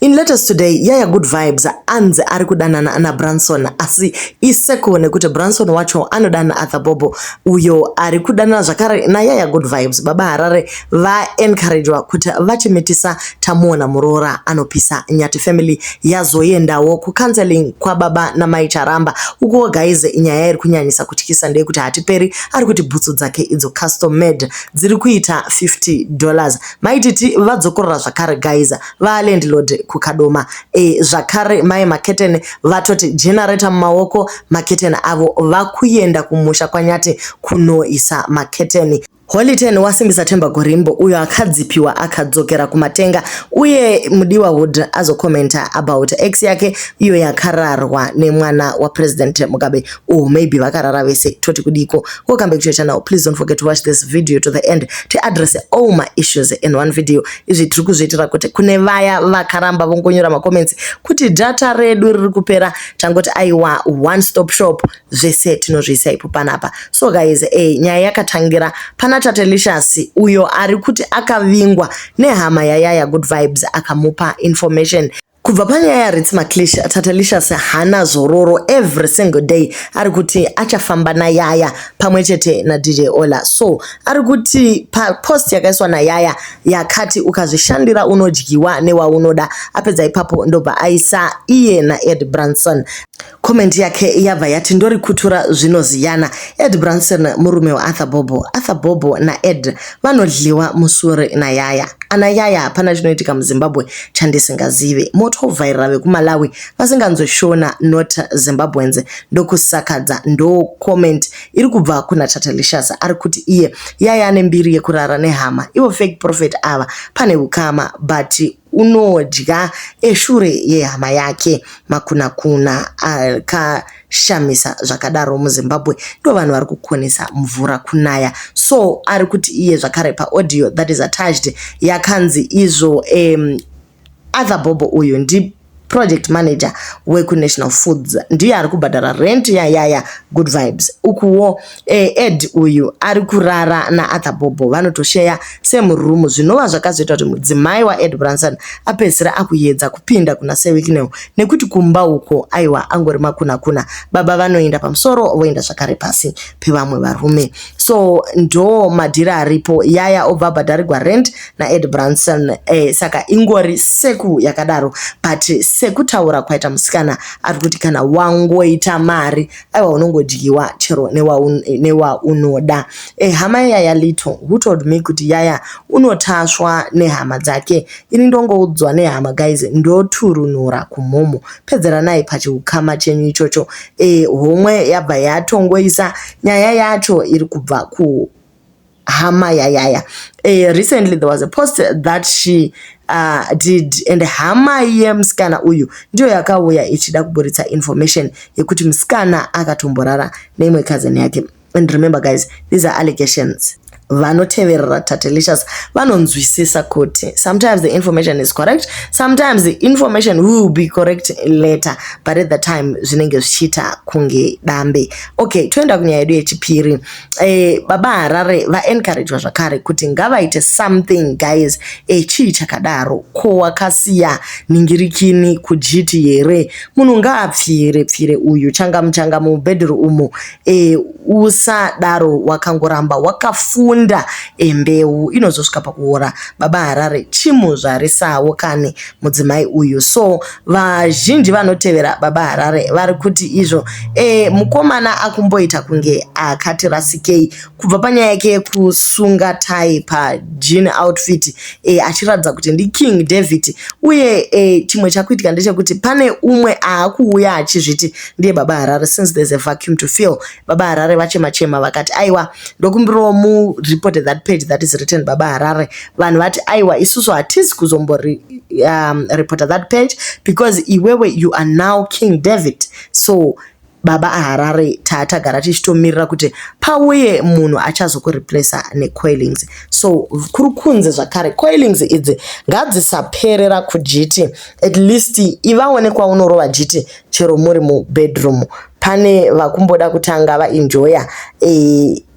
In latest today, Yaya Good Vibes anzi ari kudanana naBranson, asi iseko nekuti Branson wacho anodana Arthur Bobo uyo ari kudanana zvakare naYaya Good Vibes. Baba Harare vaencouragwa kuti vachimitisa Tamuona muroora anopisa. Nyati family yazoendawo kucounseling kwababa namai Charamba. Ukuwo guys, nyaya iri kunyanyisa kutyisa ndeyekuti Hatiperi ari kuti bhutsu dzake idzo custom made dziri kuita $50. Maititi vadzokorora zvakare guys, valandlord kuKadoma. Zvakare mai Maketeni vatoti generator mumaoko, maketeni avo vakuenda kumusha kwaNyati kunoisa maketeni. Holy Ten wasimbisa Themba Gorimbo uyo akadzipiwa akadzokera kumatenga, uye Mudiwa Hood azokomenta about ex yake iyo yakararwa nemwana waPresident Mugabe, or maybe vakarara vese, toti kudiko. Welcome back to your channel. Please don't forget to watch this video to the end to address all my issues in one video. Izvi tiri kuzviitira kuti kune vaya vakaramba vongonyora macomments kuti data redu riri kupera, tangoti aiwa, one stop shop, zvese tinozviisa ipo panapa. So guys, nyaya yakatangira pana Tatelicious uyo ari kuti akavingwa nehama yaYaya Good Vibes akamupa information. Kubva panyaya yaRits Maclish, Tatelicious hana zororo. Every single day ari kuti achafamba naYaya pamwe chete naDJ Ola. So ari kuti papost yakaiswa naYaya yakati ukazvishandira unodyiwa newaunoda, apedza ipapo ndobva aisa iye naEd Branson. Comment yake yabva yati ndorikutura zvinoziyana. Ed Branson murume waArthur Bobo. Arthur Bobo naEd vanodyiwa musuri naYaya. Ana Yaya, hapana chinoitika muZimbabwe chandisingazive. Motovhairira vekuMalawi vasinganzweshona, not Zimbabweans, ndokusakadza. Ndo comment iri kubva kuna Tatelicious. Ari kuti iye Yaya ane mbiri yekurara nehama, ivo fake prophet ava pane ukama, but unodya eshure yehama yake. Makunakuna akashamisa zvakadaro muZimbabwe, ndo vanhu vari kukonesa mvura kunaya. So ari kuti iye zvakare paaudio that is attached yakanzi izvo Arthur Bobo uyu ndi project manager wekuNational Foods, ndiye ari kubhadhara rent yaYaya Good Vibes. Ukuwo Ed uyu ari kurara naArthur Bobo, vanotosheya semurumu, zvinova zvakazoita kuti mudzimai waEd Branson apedzisira akuedza kupinda kuna Sir Wicknell nekuti kumba uko aiwa angori makunakuna. Baba vanoenda pamusoro, voenda zvakare pasi pevamwe varume. So ndo madhiri aripo. Yaya obva abhadharigwa rent naEd Branson. Saka ingori seku yakadaro, but sekutaura kwaita musikana, ari kuti kana wangoita mari, aiwa, unongodyiwa chero newaunoda. Hama yaYaya Lito who told me kuti Yaya unotaswa nehama dzake. Ini ndongoudzwa nehama guys, ndoturunura kumhomo. Pedzeranai pachiukama chenyu ichocho. Homwe yabva yatongoisa nyaya yacho iri kubva ku hama yaYaya. Recently there was a post that she did and hama yemusikana uyu ndiyo yakauya ichida kuburitsa information yekuti musikana akatomborara neimwe cousin yake. And remember guys, these are allegations. Vanoteverera Tatelicious vanonzwisisa kuti sometimes the information is correct, sometimes the information will be correct later, but at the time zvinenge zvichiita kunge dambe. Okay, toenda kunyaya yedu yechipiri. Baba Harare vaencouragwa zvakare kuti ngavaite something guys. Chii chakadaro? Ko wakasiya ningirikini kujiti here? Munhu ngaapfire pfire uyu changamu changamu mubhedhuru umu. Usadaro wakangoramba wakafunda, mbeu inozosvika pakuora. Baba Harare, chimuzvarisawo kani mudzimai uyu. So vazhinji vanotevera Baba Harare vari kuti izvo mukomana akumboita kunge akati rasikei kubva panyaya yake yekusunga tai pajean outfit, achiratidza kuti ndiKing David. Uye chimwe chakuitika ndechekuti pane umwe aakuuya achizviti ndiye Baba Harare since there's a vacuum to fill. Baba Harare vachema chema vakati aiwa, ndokumbirawo mureport that page that is written Baba Harare. Vanhu vati aiwa, isusu hatisi kuzombori reporta that page because iwewe you are now King David. So Baba Harare, tatagara tichitomirira kuti pauye munhu achazokureplaca necoilings. So kuri kunze zvakare coilings idzi ngadzisaperera kujiti, at least ivaone kwaunorova jiti chero muri mubedroom. Pane vakumboda kutanga vaenjoya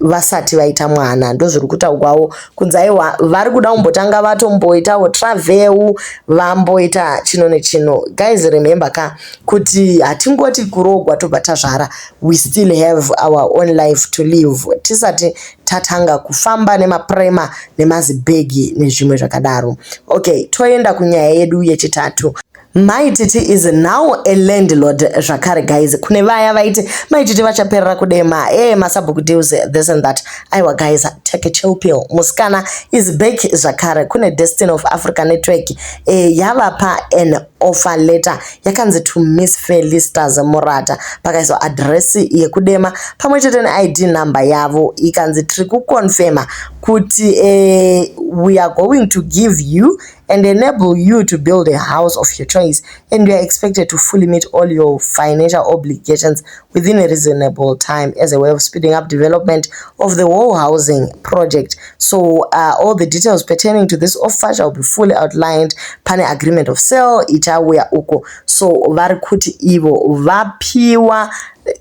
vasati vaita mwana. Ndozviri kutaurwawo kunzi aiwa, vari kuda kumbotanga vatomboitawo travel, vamboita chino nechino. Guys, remember ka kuti hatingoti kuroorwa tobva tazvara. We still have our own life to live tisati tatanga kufamba nemaprema nemazibhegi nezvimwe zvakadaro. Okay, toenda kunyaya yedu yechitatu. Mai Titi is now a landlord zvakare, guys. Kune vaya vaiti Mai Titi vachaperera kudema masabhuku deals, this and that, aiwa guys, take a chill pill. Musikana is back zvakare kune Destiny of Africa Network. Yavapa an offer letter yakanzi "To Miss Felisters Murata". Pakaiswa adhiresi yekudema pamwe chete neID number yavo. Ikanzi tiri kuconfirma kuti we are going to give you and enable you to build a house of your choice, and you are expected to fully meet all your financial obligations within a reasonable time as a way of speeding up development of the whole housing project. So all the details pertaining to this offer shall be fully outlined pane agreement of sale ichauya uko. So vari kuti ivo vapiwa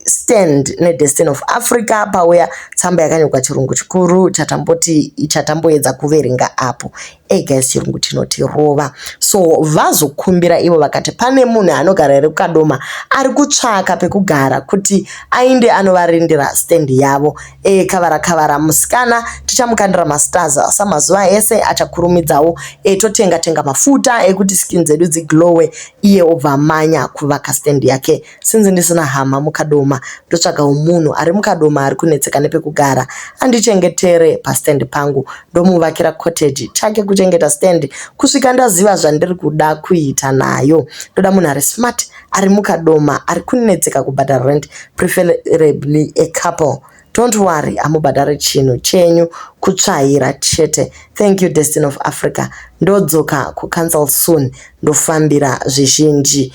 stand neDestiny of Africa. Pauya tsamba yakanyorwa chirungu chikuru chatamboti chatamboedza kuverenga apo. Hey guys, chirungu chinotirova. So vazokumbira ivo vakati pane munhu anogara here kuKadoma ari kutsvaka pekugara kuti ainde anovarindira stand yavo. Kavara kavara musikana tichamukandira mastars samazuva ese, achakurumidzawo. Totenga tenga mafuta ekuti skin dzedu dziglowe, iye obva amanya kuvaka stand yake. Sinzi ndisina hama muKadoma, ndotsvagawo munhu ari muKadoma ari kunetseka nepekugara andichengetere pastand pangu, ndomuvakira cottage chake kuchengeta stand kusvika ndaziva zvandiri kuda kuita nayo. Ndoda munhu ari smart, ari muKadoma, ari kunetseka kubhadhara rent, preferably a couple. Don't worry, hamubhadhari chinhu chenyu kutsvaira chete. Thank you, Destiny of Africa. Ndodzoka kucouncil soon, ndofambira zvizhinji.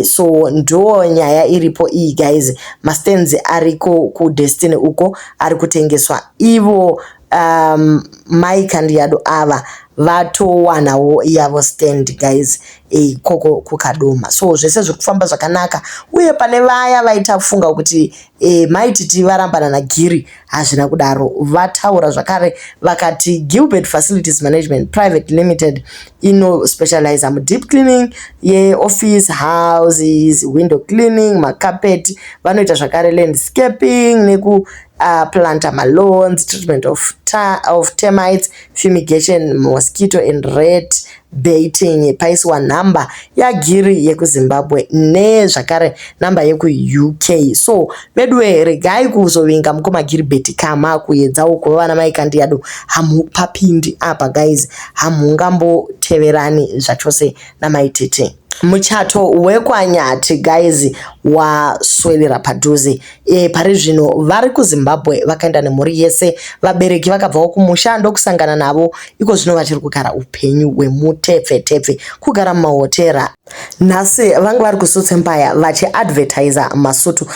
So ndo nyaya iripo iyi, guys. Mastands ariko kuDestiny uko ari kutengeswa. Ivo Mai Kandiyado ava vatowanawo yavo stand, guys, ikoko kuKadoma. So zvese zviri kufamba zvakanaka. Uye pane vaya vaita funga kuti Mai Titi varambana naGiri, hazvina kudaro. Vataura zvakare vakati Gilbert Facilities Management Private Limited inospecializa mudeep cleaning yeoffice, houses, window cleaning, macarpet. Vanoita zvakare landscaping neku planta malawns, treatment of termites, fumigation, mosquito and rat baiting. Paiswa nhamba yaGiri yekuZimbabwe nezvakare namba yekuUK. So veduwe, regai kuzovinga mukoma Giribheti kama kuedzawo kuva vana Mai Kandiyado. Hamupapindi apa, guys, hamungamboteverani zvachose naMai Tete. Muchato wekwaNyati, guys, waswedera padhuze. Pari zvino vari kuZimbabwe, vakaenda nemhuri yese. Vabereki vakabvawo kumusha ndokusangana navo iko zvino. Vachiri kugara upenyu hwemutepfetepfe, kugara mumahotera. Nhasi vanga vari kuSuits Empire vachiadvertisa masutu,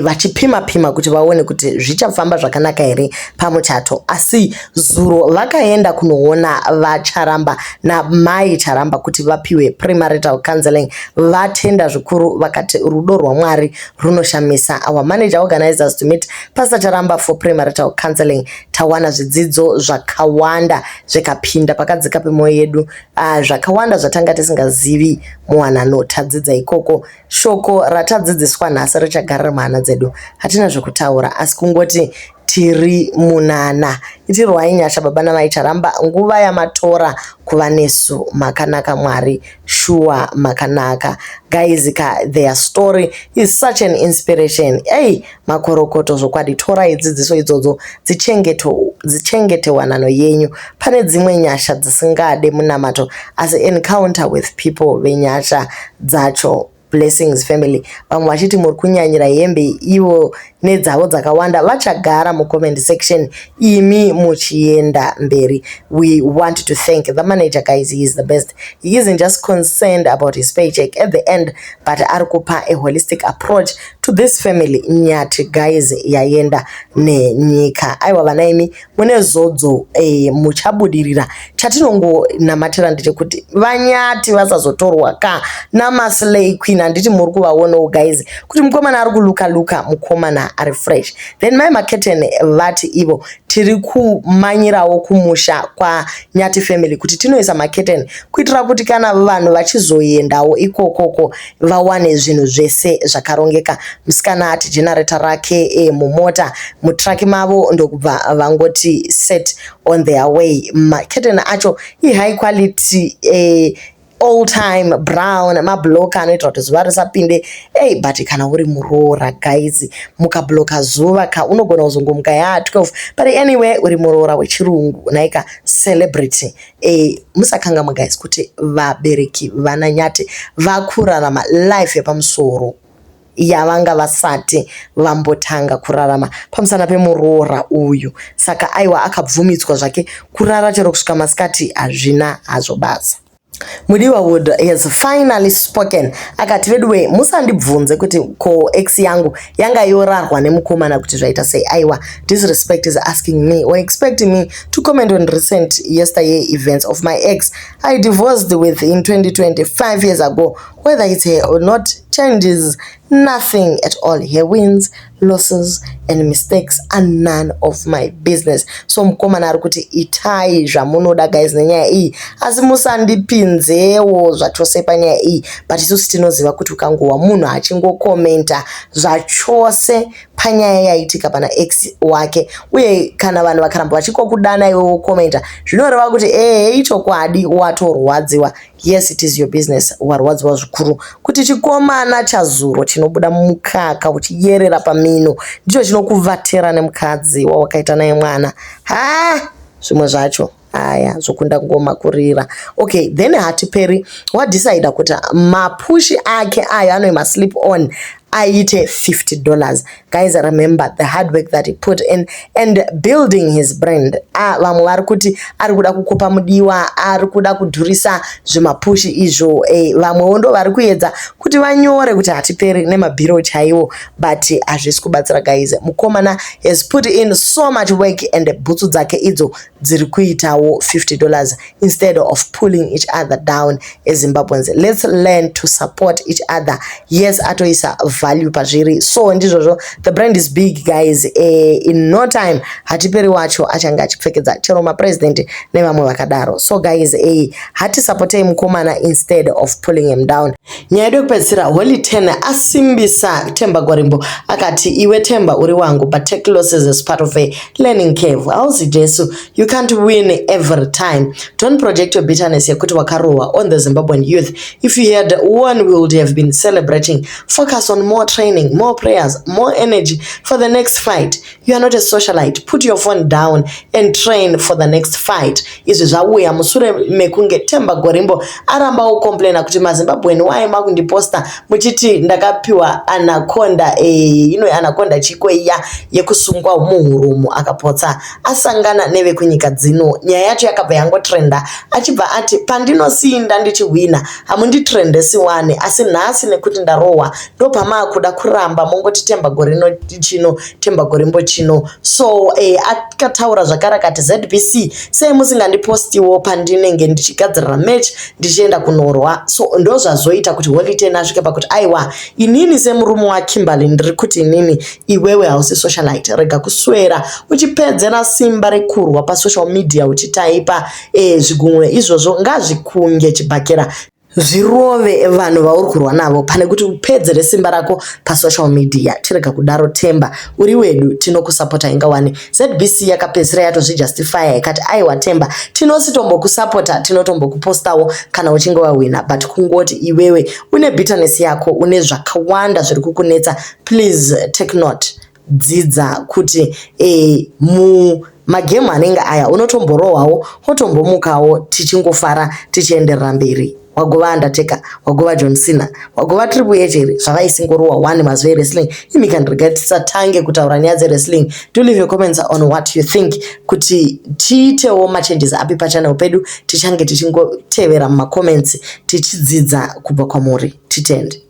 vachipima pima kuti vaone kuti zvichafamba zvakanaka here pamuchato. Asi zuro vakaenda kunoona vaCharamba namai Charamba kuti vapiwe premarital counseling. Vatenda zvikuru, vakati rudo rwaMwari runoshamisa. "Our manager organized us to meet Pastor Charamba for premarital counseling. Tawana zvidzidzo zvakawanda zvikapinda pakadzika pemwoyo yedu. Zvakawanda zvatanga tisingazivi muwanano tadzidza ikoko. Shoko ratadzidziswa nhasi richagara muhana dzedu. Hatina zvekutaura asi kungoti tiri munana. Itirwai nyasha baba namai Charamba, nguva yamatora kuva nesu. Makanaka Mwari, shuwa makanaka." Guys ka, their story is such an inspiration. Ei, makorokoto zvokwadi. Torai dzidziso idzodzo, dzichengete wanano yenyu. Pane dzimwe nyasha dzisingade munamato, asi encounter with people venyasha dzacho. Blessings, family. Vamwe vachiti muri kunyanyira hembe ivo. Nedzavo dzakawanda vachagara mucomment section imi muchienda mberi. We want to thank the manager, guys. He is the best. He isn't just concerned about his paycheck at the end, but ari kupa a holistic approach to this family. Nyati, guys, yaenda nenyika. Aiwa, vana imi mune zodzo, muchabudirira. Chatinongonamatira ndechekuti vanyati vasazotorwa ka namaslay queen. Handiti muri kuvaonawo, guys, kuti mukomana ari kulooka looka, mukomana ari fresh. Then mai Maketen vati ivo tiri kumanyirawo kumusha kwaNyati family kuti tinoisa maketen kuitira kuti kana vanhu vachizoendawo ikokoko vawane zvinhu zvese zvakarongeka. Musikana ati generator rake mumota mutruck mavo, ndokubva vangoti set on their way. Maketen acho ihigh quality, all time brown, mablock anoita kuti zuva risapinde. Ei, but kana uri muroora, guys, mukabloka zuva ka, unogona kuzongomuka yaa12. But anyway, uri muroora wechirungu naika celebrity. Musakangamwa, guys, kuti vabereki vana Nyati vakurarama life yepamusoro yavanga vasati vambotanga kurarama pamusana pemuroora uyu. Saka aiwa, akabvumidzwa zvake kurara chero kusvika masikati, hazvina hazvo basa. Mudiwa Wood has finally spoken. Akati, "Veduwe, musandibvunze kuti ko ex yangu yanga yorarwa nemukomana kuti zvaita sei. Aiwa, disrespect is asking me or expecting me to comment on recent yesteryear events of my ex I divorced with in 2020, 5 years ago. Whether it's her or not changes nothing at all. Her wins, losses and mistakes are none of my business." So mukomana ari kuti itai zvamunoda, guys, nenyaya iyi, asi musandipinzewo zvachose panyaya iyi. But isusu tinoziva kuti ukangohwa munhu achingokomenta zvachose panyaya yaitika pana ex wake, uye kana vanhu vakaramba vachingokudana iwe wokomenta, zvinoreva kuti ehe, ichokwadi, watorwadziwa. Yes, it is your business. Warwadziwa zvikuru kuti chikomana chazuro chinobuda mukaka uchiyerera pamino ndicho chinokuvatera nemukadzi wawakaita naye mwana. Ha, zvimwe zvacho aya zvokunda ngoma kurira. Okay, then Hatiperi wadecida kuti mapushi ake ayo anoi maslip on aite $50. Guys, remember the hard work that he put in and building his brand. Ah, vamwe vari kuti ari kuda kukopa Mudiwa, ari kuda kudhurisa zvimapushi izvo. Vamwewo ndo vari kuedza kuti vanyore kuti Hatiperi nemabhiro chaiwo, but hazvisi kubatsira, guys. Mukomana has put in so much work and bhutsu dzake idzo dziri kuitawo $50. Instead of pulling each other down as Zimbabweans, let's learn to support each other. Yes, atoisa value pazviri, so ndizvozvo. The brand is big, guys. In no time Hatiperi wacho achange achipfekedza chero mapresident nevamwe vakadaro. So guys, hatisapotei mukomana instead of pulling him down. Nyaya yedu yekupedzisira, Holy Ten asimbisa Temba Gorimbo. Akati, "Iwe Temba, uri wangu, but take losses as part of a learning curve. Hauzi Jesu, you can't win every time. Don't project your bitterness yekuti wakarohwa on the Zimbabwean youth. If you had won, we would have been celebrating. Focus on more training, more prayers, more energy for the next fight. You are not a socialite. Put your phone down and train for the next fight." Izvi zvauya mushure mekunge Temba Gorimbo aramba kucomplaina kuti maZimbabwean wai makundiposta muchiti ndakapiwa anaconda, ino anaconda chiko iya yekusungwa muhurumu. Akapotsa asangana nevekunyika dzino. Nyaya yacho yakabva yangotrenda, achibva ati, "Pandinosinda ndichihwina hamunditrendesi wani, asi nhasi nekuti ndarohwa ndopamaakuda kuramba mongoti Temba Gorino chino, Temba Gorimbo chino." So akataura zvakare akati, "ZBC, sei musingandipostiwo pandinenge ndichigadzirira match ndichienda kunorwa?" So ndo zvazoita kuti Holy Ten asvike pakuti, "Aiwa, inini semurume waKimberly ndiri kuti inini iwewe hausi socialite. Rega kuswera uchipedzera simba rekurwa pasocial media uchitaipa zvigumwe izvozvo. Ngazvikunge chibhakera, zvirove vanhu vauri kurwa navo pane kuti upedzere simba rako pasocial media. Chirega kudaro, Temba, uri wedu, tinokusapota." Ingawani ZBC yakapedzisira yatozvijustifya ikati, "Aiwa Temba, tinositombokusapota, tinotombokupostawo kana uchinge wahwina, but kungoti iwewe une bitterness yako, une zvakawanda zviri kukunetsa. Please take note, dzidza kuti mumagemu anenge aya unotomborohwawo wotombomukawo, tichingofara tichienderera mberi." Wagova Undertaker, wagova John Cena, wagova Triple H here zvavaisingorohwa one mazuva ewrestling. Imi kana regai tisatange kutaura nyaya dzewrestling. Do leave your comments on what you think kuti tiitewo machanges api pachannel pedu. Tichange tichingotevera mumacomments tichidzidza kubva kwamuri. Titende.